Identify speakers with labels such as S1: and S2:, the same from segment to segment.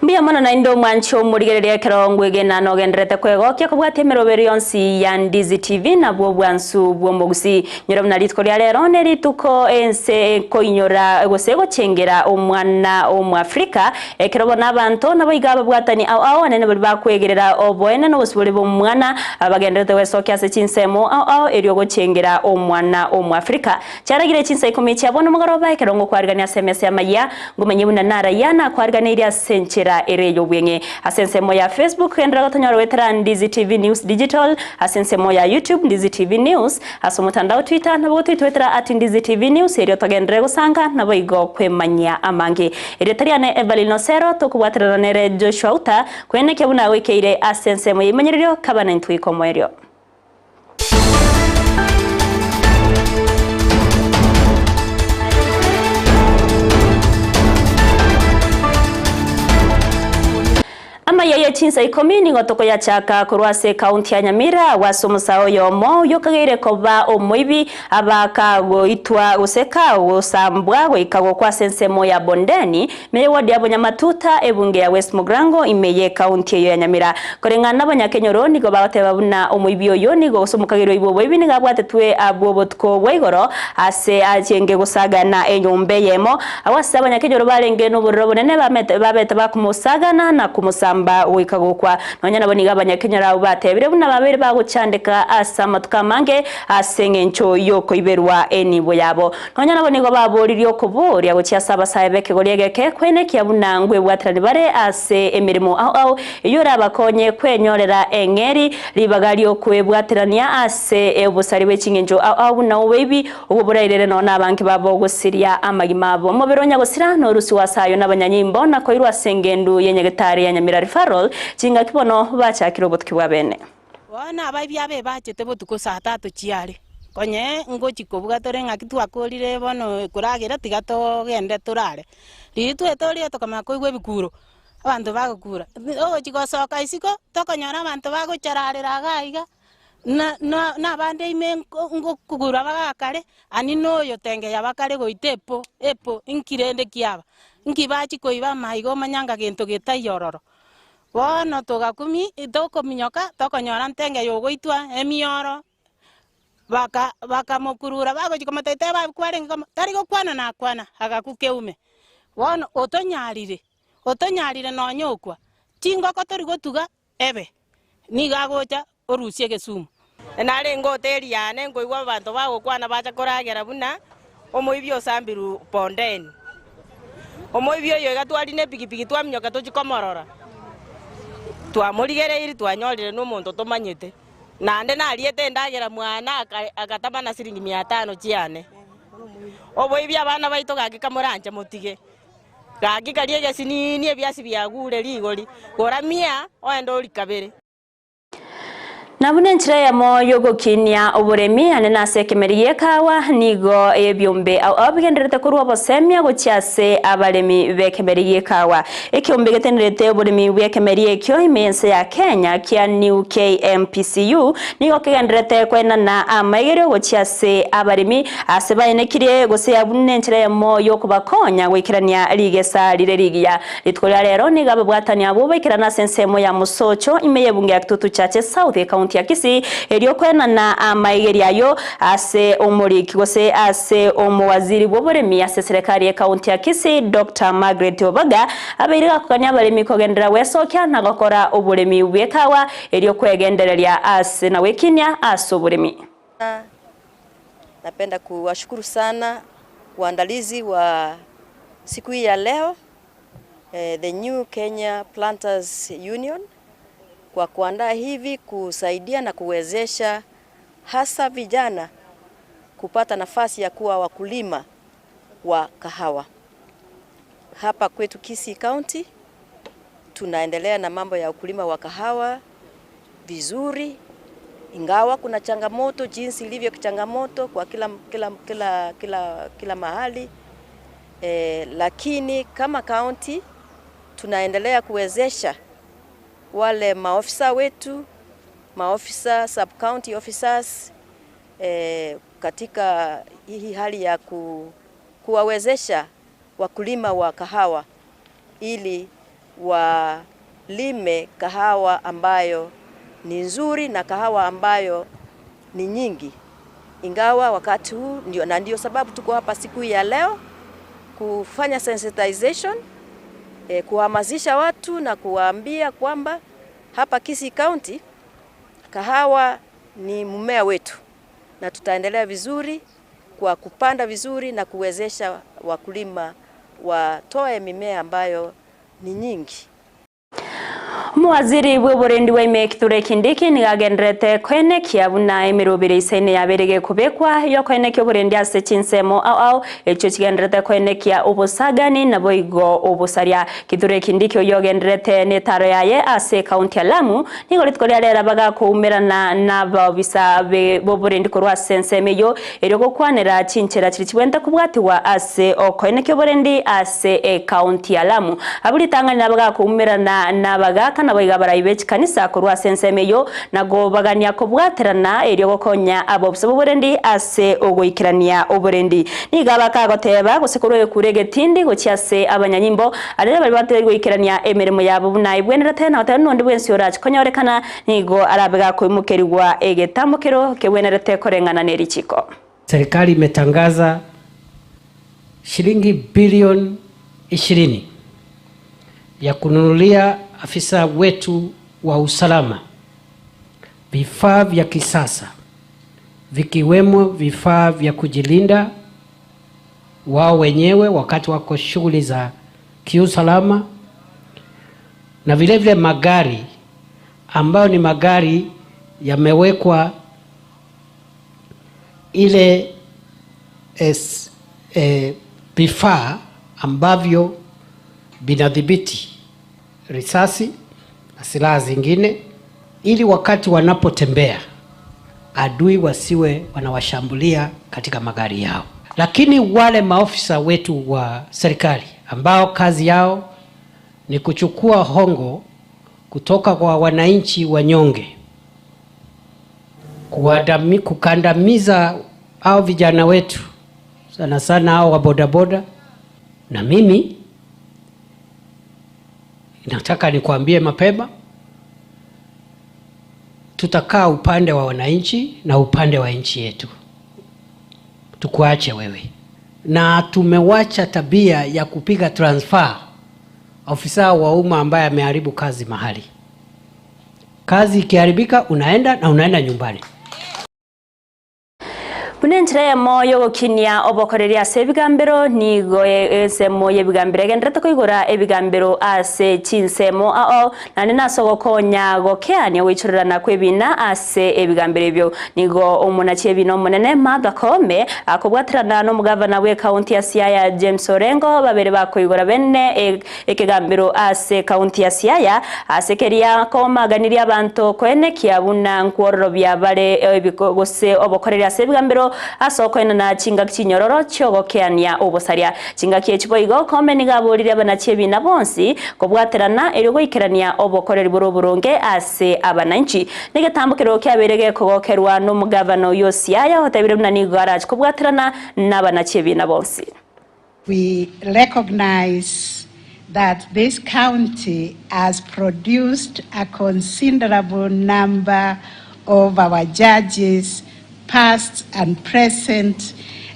S1: Mbuya mono naende omwanchi omorigereria ekero ngwegena nogendererete kwegokia kobwatia emeroberi yonsi ya Ndizi TV nabwo obwansu bw'omogusii. Nyora buna rituko ria rero nerituko ense ekoinyora gose egochengera omwana omwafrika ekero bono abanto nabo iga ababwatani ao ao anene baria bakwegerera oboene na obosibore bw'omwana bagendererete gwesokia ase chinsemo ao ao erio gochengera omwana omwafrika. Chiaragire chinsa ikomi chia bono mogoroba, ekero ngokwarigania ase emesa y'amayia, ngomanye buna narayia nakwariganeirie ase enchera ere ey'obweng'e. Ase ensemo ya Facebook, genderera gotonyora goetera Ndizi TV News Digital, ase ensemo ya YouTube, Ndizi TV News, ase omotandao Twitter, nabo gotoitwetera at Ndizi TV News erio togenderere gosanga naboigo kwemanyia amange. Erieta riane Evelyn Osero, tokobwaterana nere Joshua Uta, kwenekia buna goikeire ase ensemo y'eimanyererio, kaba naintwe goika omoerio. Amaiga ye chinsa ikomi nigo tokoyachaka korwa ase ekaunti ya Nyamira agwo ase omosae oyomo oyio okageire koba omoibi aba kagoitwa gose kagosambwa goika gokwa ase ensemo ya Bondeni Meye ward ya Bonyamatuta, ebunge ya West Mugirango ime y'ekaunti eyio ya Nyamira. Koreng'ana n'abanyakenyoro nigo bagoteba buna omoibi oyio nigo gose omokagerwa oibwe oboibi nigo abwatetwe abwo obotuko bwa igoro ase achenge gosagana enyomba eyemo. Agwo ase abanyakenyoro barenge nobororo obonene bamete babete bakomosagana na komosamba goika gokwa. Nonya nabo nigo abanyakenyoro abwo batebire buna babeire bagochandeka ase amatuko amange ase engencho y'okoiberwa enibo yabo. Nonya nabo nigo baboririe okoboria gochia ase abasae b'ekegori egeke, kwenekia buna ngwebwaterani bare ase emeremo ao ao, eyio erabakonye kwenyorera eng'eri, ribaga ri'okwebwaterania ase obosari bwe ching'encho ao ao buna oboibi, obwo borairere nonya nabange babo gosiria amagima abo. Omobere o nyagosira norusigwe ase ayio nabanyanyimbo, na koirwa ase engendu ye nyagetari ya Nyamira Referral, chingaki bono bachakire obotuki bwa bene.
S2: Bono abaibi abe bachete botuko saa tatu chiare, konye ngochia kobuga tore ng'aki twakorire bono koragera tiga togende torare. Riria twetoria tokamanya koigwa ebikuro, abanto bagokura, ogochia gosoka isiko, tokonyora abanto bagochararera iga iga, na na na abande ime nko ngokura bagakare, ani na oyo tengeya bakare goita epo epo inki rende kiaba, nki bachia koiba amaiga omanya ng'a gento getaiyo ororo. Bono togakumia, tokominyoka, tokonyora ntenge y'ogoitwa emioro, baka bakamokurura bagochia komotebia teba abwo kwarenge komo tari gokwana nakwana, agakwa keume. Bono otonyarire, otonyarire nonya okwa, chingoko tori gotuga ebe, nigo agocha orusie egesumu.
S3: Narenge hoteli yane nkoigwa abanto bagokwana bacha koragera buna omoibi osambirwe bondeni. Omoibi oyo iga twarina epikipiki twaminyoka tochie komorora, twamorigereirie twanyorire nomonto tomanyete. Naende nariete endagera mwane agatama na siringi mia tano chiane. Oboibi abana baito gaki kamoranche motige, gaki karia egesinini ebiasi biagure rigori, gora mia oende orie kabere.
S1: Na buna enchera eyemo y'ogokinia oboremi ane nase ekemeri gi'ekawa, nigo ebiombe ao ao bigendererete korwa obosemia gochia ase abaremi b'ekemeri gi'ekawa. Ekiombe getenerete oboremi bw'ekemeri ekio ime y'ense ya Kenya kia New KMPCU nigo kegendererete koenana amaigerio gochia ase abaremi ase baenekirie gose buna enchera eyemo y'okobakonya goikerania rigesa rire rigiya. Rituko ria rero nigo ababwatani abwo baikerana ase ensemo ya Mosocho ime y'ebunge ya Kitutu Chache South ekaunti ya Kisii erio koenana amaigerio ayio ase omoriki gose ase omowaziri bw'oboremi ase eserekari y'ekaunti ya Kisii Doctor Margaret Obaga abeire gakogania abaremi kogenderera gwesokia na gokora oboremi bw'ekawa erio kwegendereria ase na gwekinia ase oboremi.
S4: Napenda kuwashukuru sana waandalizi wa siku hii ya leo the New Kenya Planters Union kwa kuandaa hivi kusaidia na kuwezesha hasa vijana kupata nafasi ya kuwa wakulima wa kahawa. Hapa kwetu Kisii County tunaendelea na mambo ya ukulima wa kahawa vizuri, ingawa kuna changamoto jinsi ilivyo changamoto kwa kila, kila, kila, kila, kila mahali e, lakini kama county tunaendelea kuwezesha wale maofisa wetu maofisa sub county officers e, katika hii hali ya ku, kuwawezesha wakulima wa kahawa ili Walime kahawa ambayo ni nzuri na kahawa ambayo ni nyingi, ingawa wakati huu ndio, na ndio sababu tuko hapa siku ya leo kufanya sensitization kuhamasisha watu na kuwaambia kwamba hapa Kisii County kahawa ni mmea wetu na tutaendelea vizuri kwa kupanda vizuri na kuwezesha wakulima watoe mimea ambayo ni nyingi.
S1: Omowaziri bw'oborendi bwa ime Kithure Kindiki nigo agenderete koenekia buna emerobere isaine yabere gekobekwa yokoenekia oborendi ase chinsemo ao ao echio chigenderete koenekia obosagani naboigo obosaria. Kithure Kindiki oyio ogenderete netaro yaye ase ekaunti ya Lamu nigo rituko ria rero bagakoumerana na abaobisa b'oborendi korwa ase ensemo eyio erio gokwanera chinchera chiria chibwenerete kobwatiwa ase okoenekia oborendi ase ekaunti ya Lamu. Abwo ritang'ani nabagakoumerana nabagaaka naboigo abarai be chikanisa korwa ase ensemo eyio, na kobagania kobwaterana erio gokonya abobisa b'oborendi ase ogoikerania oborendi. Nigo abakagoteba gose korwa egekuro egetindi gochia ase abanyanyimbo, arere baria batari goikerania emeremo yabo buna ebwenerete, na goteba nonde bwensi orache konyorekana nigo arabe gakoimokerigwa egetamokero kebwenerete koreng'ana ne richiko.
S5: Serikali imetangaza shilingi bilioni 20 ya kununulia afisa wetu wa usalama vifaa vya kisasa vikiwemo vifaa vya kujilinda wao wenyewe wakati wako shughuli za kiusalama na vile vile magari ambayo ni magari yamewekwa ile vifaa ambavyo vinadhibiti risasi na silaha zingine, ili wakati wanapotembea adui wasiwe wanawashambulia katika magari yao. Lakini wale maofisa wetu wa serikali ambao kazi yao ni kuchukua hongo kutoka kwa wananchi wanyonge, kukandamiza hao vijana wetu, sana sana hao wa bodaboda, na mimi nataka nikwambie mapema, tutakaa upande wa wananchi na upande wa nchi yetu, tukuache wewe. Na tumewacha tabia ya kupiga transfer ofisa wa umma ambaye ameharibu kazi mahali. Kazi ikiharibika unaenda na unaenda nyumbani.
S1: Buna enchera eyemo yogokinia obokoreri ase ebigambero nigo ensemo y'ebigambero egenderete koigora ebigambero ase chinsemo ao naende nase ogokonya gokeania goichorerana kwa ebina ase ebigambero ebio. Nigo omonachi ebina omonene Martha Koome akobwaterana na omogavana bwa ekaunti ya Siaya James Orengo babere bakoigora bene ekegambero ase ekaunti ya Siaya ase keria komaganiria abanto koenekia buna nkwororobia bare gose obokoreri ase ebigambero ase okoenana chingaki chinyororo chiogokeania obosaria. Chingaki echi boigo Koome nigo aborire abanachi ebina bonsi kobwaterana erio goikerania obokoreri bore oboronge ase abananchi. Negetambokero kiabeire gekogokerwa na omogavana oyo Siaya otebire buna nigo arache kobwaterana na abanachi ebina bonsi.
S6: We recognize that this county has produced a considerable number of our judges, past and present,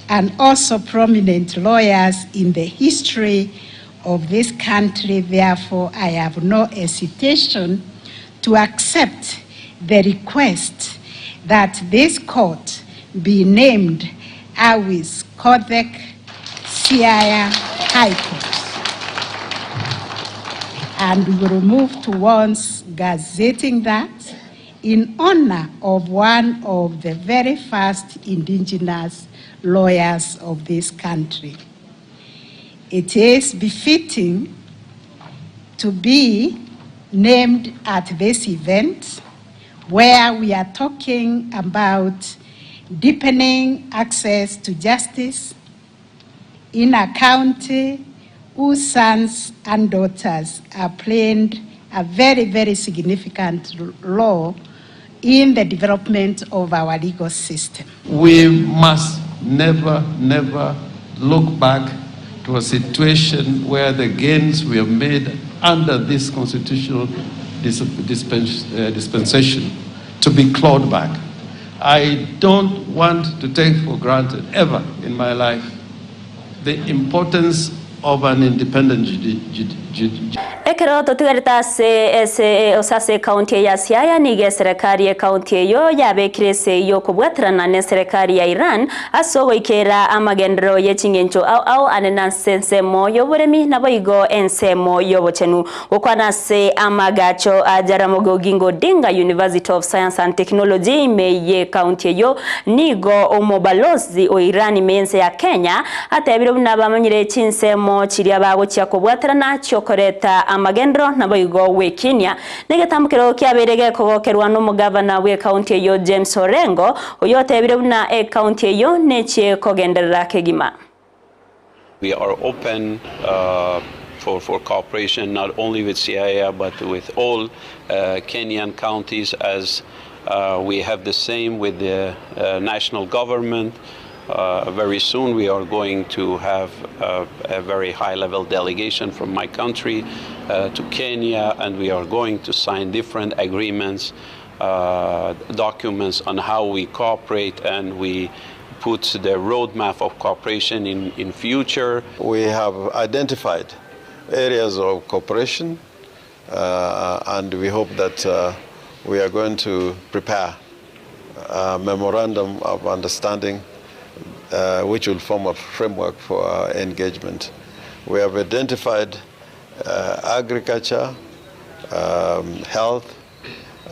S6: and also prominent lawyers in the history of this country. Therefore, I have no hesitation to accept the request that this court be named Awis Kothek Siaya High Court. And we will move towards gazetting that in honor of one of the very first indigenous lawyers of this country. It is befitting to be named at this event where we are talking about deepening access to justice in a county whose sons and daughters are playing a very, very significant role in the development of our legal system.
S7: We must never, never look back to a situation where the gains we have made under this constitutional uh, dispensation to be clawed back. I don't want to take for granted ever in my life the importance of an independent judiciary.
S1: Ekero totigarete ase ese ose ase ekaunti eye ya Siaya, nigo eserekari y'ekaunti eyio yabekire esegi y'okobwaterana neserekari ya Iran ase ogoikera amagenderero ye ching'encho ao ao anene ase ensemo y'oboremi naboigo ensemo y'obochenu. Gokwana ase amagacho a Jaramogi Oginga Odinga University of Science and Technology ime y'ekaunti eyio, nigo omobalozi o Iran ime y'ense ya Kenya atebire buna bamanyire chinsemo chiria bagochia kobwaterana chiokoreta amagenderero naboigo gwekinia. Negetambokero kiabeire gekogokerwa nomogavana bw'ekaunti eyio James Orengo, oyio otebire buna ekaunti eyio nechie kogenderera kegima.
S8: We are open uh, for, for cooperation not only with Siaya but with all uh, Kenyan counties as uh, we have the same with the uh, national government. Uh, very soon we are going to have a, a very high level delegation from my country uh, to Kenya and we are going to sign different agreements, uh, documents on how we cooperate and we put the roadmap of cooperation in, in future.
S7: We have identified areas of cooperation uh, and we hope that uh, we are going to prepare a memorandum of understanding uh, which will form a framework for our engagement. We have identified uh, agriculture, um, health,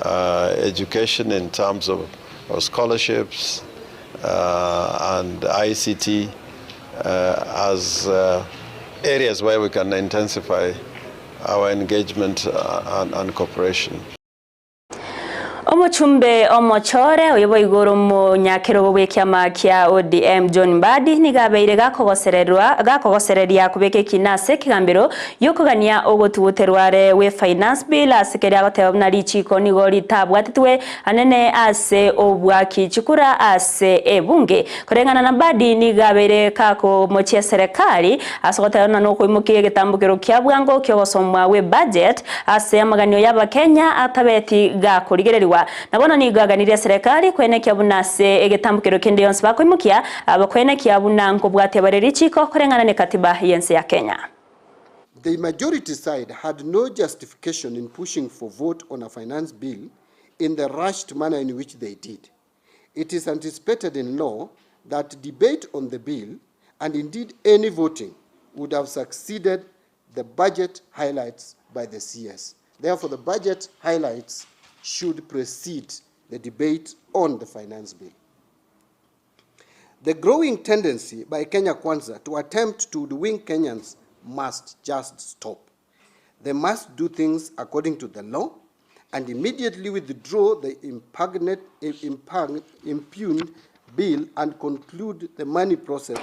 S7: uh, education in terms of, of scholarships uh, and ICT uh, as uh, areas where we can intensify our engagement uh, and, and cooperation.
S1: Omochumbe omochore oyo boigo ore omonyakerogo bw'ekiama kia ODM John Mbadi nigo abeire gakogosererwa gakogosereria kobeka ekina ase ekegambero giokogania ogotuguterwa are gwe finance bill ase keria agoteba buna richiko nigo ritabwatetwe anene ase obwaki chikura ase ebunge. Koreng'ana na Mbadi nigo abeire kakomochia eserekari ase goteba buna nokoimokia egetambokero kia bwango kiogosomwa gwe budget ase amaganio y'abakenya atabeti gakorigereriwa. Na bono nigo aganirie eserekari koenekia buna ase egetambokero kende yonsi bakoimokia, koenekia buna nkobwatia bare richiko koreng'ana nekatiba y'ense ya Kenya.
S9: The majority side had no justification in pushing for vote on a finance bill in the rushed manner in which they did. It is anticipated in law that debate on the bill, and indeed any voting, would have succeeded the budget highlights by the CS. Therefore, the budget highlights should precede the debate on the finance bill. The growing tendency by Kenya Kwanza to attempt to hoodwink Kenyans must just stop. They must do things according to the law and immediately withdraw the impugned, impugned bill and conclude the money process.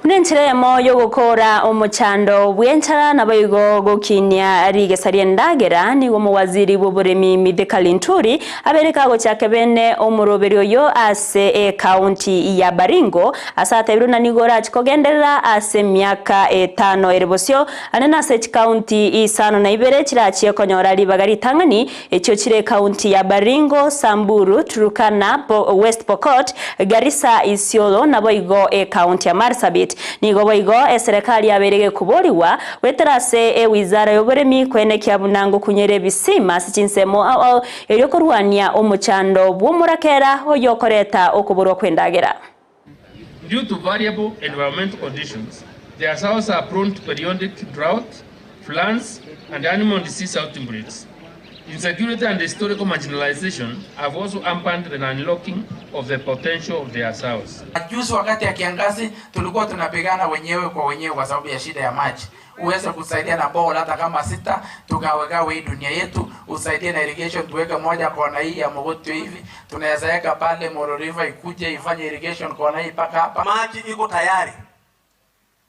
S1: Buna enchera eyemo y'ogokora omochando bw'enchara naboigo gokinia rigesa ri'endagera, nigo omowaziri bw'oboremi Mithika Linturi abeire kagochaka bene omoroberi oyo ase ekaunti ya Baringo ase atebire buna nigo orachi kogenderera ase emiaka etano ere bosio ande nase chikaunti isano na ibere chirachie konyora ribaga ritang'ani echio chire ekaunti ya Baringo, Samburu, Turkana, West Pokot, Garissa, Isiolo naboigo ekaunti ya Marsabit. Nigo boigo eserekari yabeire gekoborigwa goetera ase ewizara y'oboremi koenekia buna ngokunyera ebisima ase chinsemo ao ao erio korwania omochando bw'omorakera oyokoreta okoborwa kw'endagera.
S10: Due to variable environmental conditions, their soils are prone to periodic drought, floods, and animal disease outbreaks. Insecurity and historical marginalization have also hampered the unlocking of the potential of their soils.
S11: Juzi wakati ya kiangazi tulikuwa tunapigana wenyewe kwa wenyewe kwa sababu ya shida ya maji. Uweze kusaidia na borehole hata kama sita, tugawegawe hii dunia yetu, usaidie na irrigation, tuweke moja kona hii ya Mogotio hivi, tunaweza weka pale Moro River ikuje ifanye irrigation kona hii mpaka hapa.
S12: Maji iko tayari,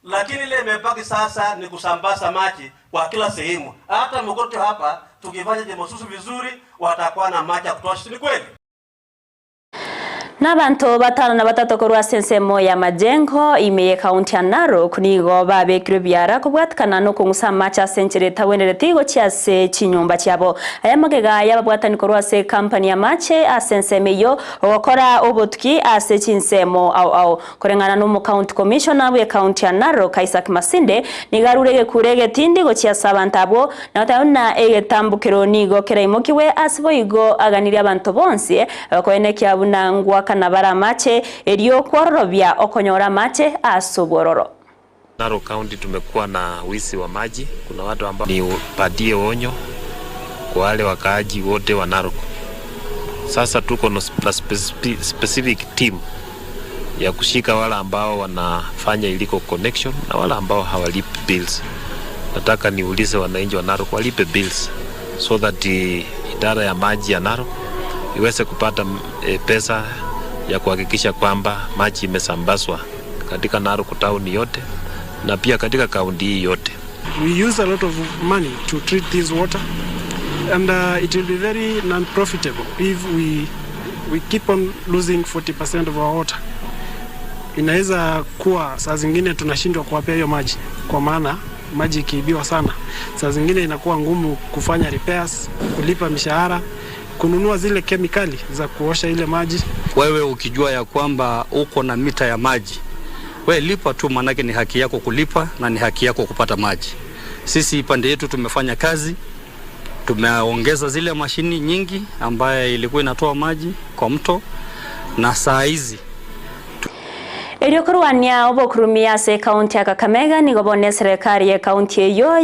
S12: lakini ile imebaki sasa ni kusambaza maji kwa kila sehemu. Hata Mogotio hapa tukifanya Chemosusu vizuri, watakuwa na maji ya kutosha, ni kweli?
S1: Nabanto batano na batato korwa ase ensemo ya Majengo, ime y'ekaunti ya Narok, nigo babekirwe ebiara kobwatikana nokong'usa amache ase enchera etagwenereti gochia ase chinyomba chiabo. Aya magega y'ababwatani korwa ase ekampani y'amache ase ensemo eyio ogokora obotuki ase chinsemo ao ao. Koreng'ana n'omokaunti commissioner bw'ekaunti ya Narok Isaac Masinde, nigo arure egekuro egetindi gochia ase abanto abwo, na goteba buna egetambokero nigo keraimokigwe ase boigo aganirie abanto bonsi bakoenekia buna ngoakana bare amache, erio kwororobia okonyora amache ase obwororo.
S13: Narok County tumekuwa na wizi wa maji, kuna watu ambao Nipatie onyo kwa wale wakaaji wote wa Narok. Sasa tuko na specific team ya kushika wale ambao wanafanya illegal connection na wale ambao hawalipi bills. Nataka niulize wananchi wa Narok walipe bills so that idara ya maji ya Narok iweze kupata pesa ya kuhakikisha kwamba maji imesambazwa katika Narok town yote na pia katika kaunti hii yote.
S14: We use a lot of money to treat this water and uh, it will be very non-profitable if we, we keep on losing 40% of our water. Inaweza kuwa saa zingine tunashindwa kuwapea hiyo maji, kwa maana maji ikiibiwa sana, saa zingine inakuwa ngumu kufanya repairs, kulipa mishahara, kununua zile kemikali za kuosha ile maji.
S15: Wewe ukijua ya kwamba uko na mita ya maji, we lipa tu, maanake ni haki yako kulipa na ni haki yako kupata maji. Sisi pande yetu tumefanya kazi, tumeongeza zile mashini nyingi ambaye ilikuwa inatoa maji kwa mto, na saa hizi
S1: Erio korwania obokurumi ase ekaunti ya Kakamega nigo bono eserekari ya ekaunti eyio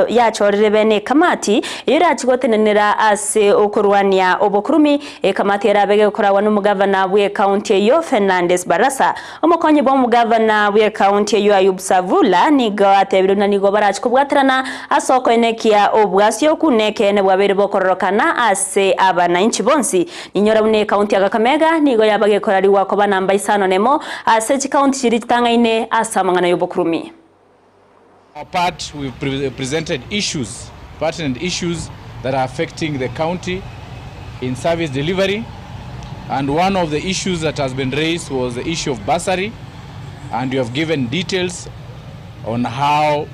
S1: yachorire bene ekamati eyio erachi gotenenera ase okorwania obokurumi. Ekamati erabe gekoragwa na omogavana bwa ekaunti eyio Fernandes Barasa. Omokonyi bwa omogavana bwa ekaunti eyio Ayub Savula nigo atebire buna nigo barachi kobwaterana ase okoenekia obwasi oku na ekeene bwabeire bokororokana ase abananchi bonsi. Ninyora buna ekaunti ya Kakamega nigo yaba gekorariwa koba namba isano nemo ase chikaunti chiria chitang'aine ase amang'ana y'obokurumi.
S16: Our part, we've pre presented issues, pertinent issues that are affecting the county in service delivery. And one of the issues that has been raised was the issue of bursary. And we have given details on how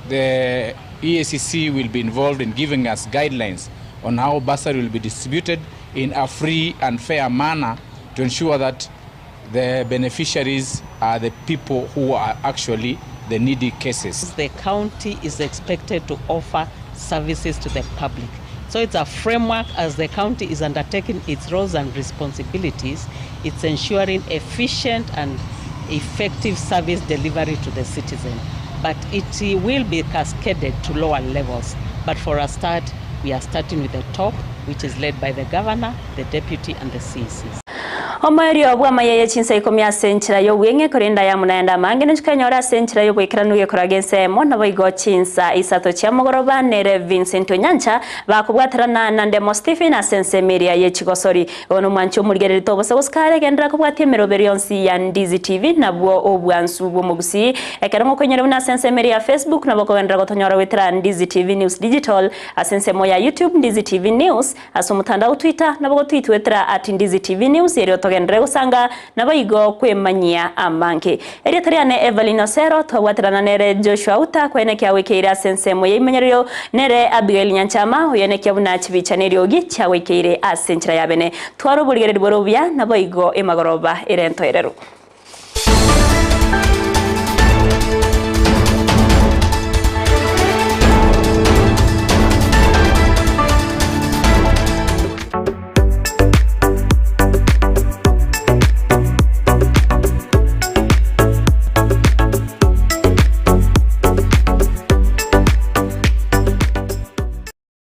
S16: the EACC will be involved in giving us guidelines on how bursary will be distributed in a free and fair manner to ensure that the beneficiaries are the people who are actually the needy cases.
S17: The county is expected to offer services to the public. So it's a framework as the county is undertaking its roles and responsibilities. It's ensuring efficient and effective service delivery to the citizen. But it will be cascaded to lower levels. But for a start, we are starting with the top, which is led by the governor, the deputy, and the CECs.
S1: Omoerio bw'amaya ye chinsa ikomi ase enchera y'obweng'e korende aya naende amange ninchikanyora ase enchera y'oboikeranu gekoraga ensemo nabo igo chinsa isato chia mogoroba nere Vincent Onyancha bakobwaterana na Ndemo Stephen ase ensemo eria ye chigosori. Bono omwanchi omorigereri tobose gosikare genderera kobwatia emeroberi yonsi ya Ndizi TV nabwo obwansu bw'omogusii. Ekero ngokonyora buna ase ensemo eria ya Facebook nabo okogenderera gotonyora goetera Ndizi TV News Digital ase ensemo ya YouTube Ndizi TV News Ase omotandao Twitter nabo gotwitwetera at Ndizi TV News erio togenderere gosanga naboigo kwemanyia amange. Erieta riane Evelyn Osero twabwaterana nere Joshua Uta koenekia agoikeire ase ensemo ya imenyererio nere Abigail Nyanchama oyoenekia buna chibicha na eriogi chiagoikeire ase enchera ya bene. Twara oborigereri bore obuya naboigo emagoroba ere entoereru.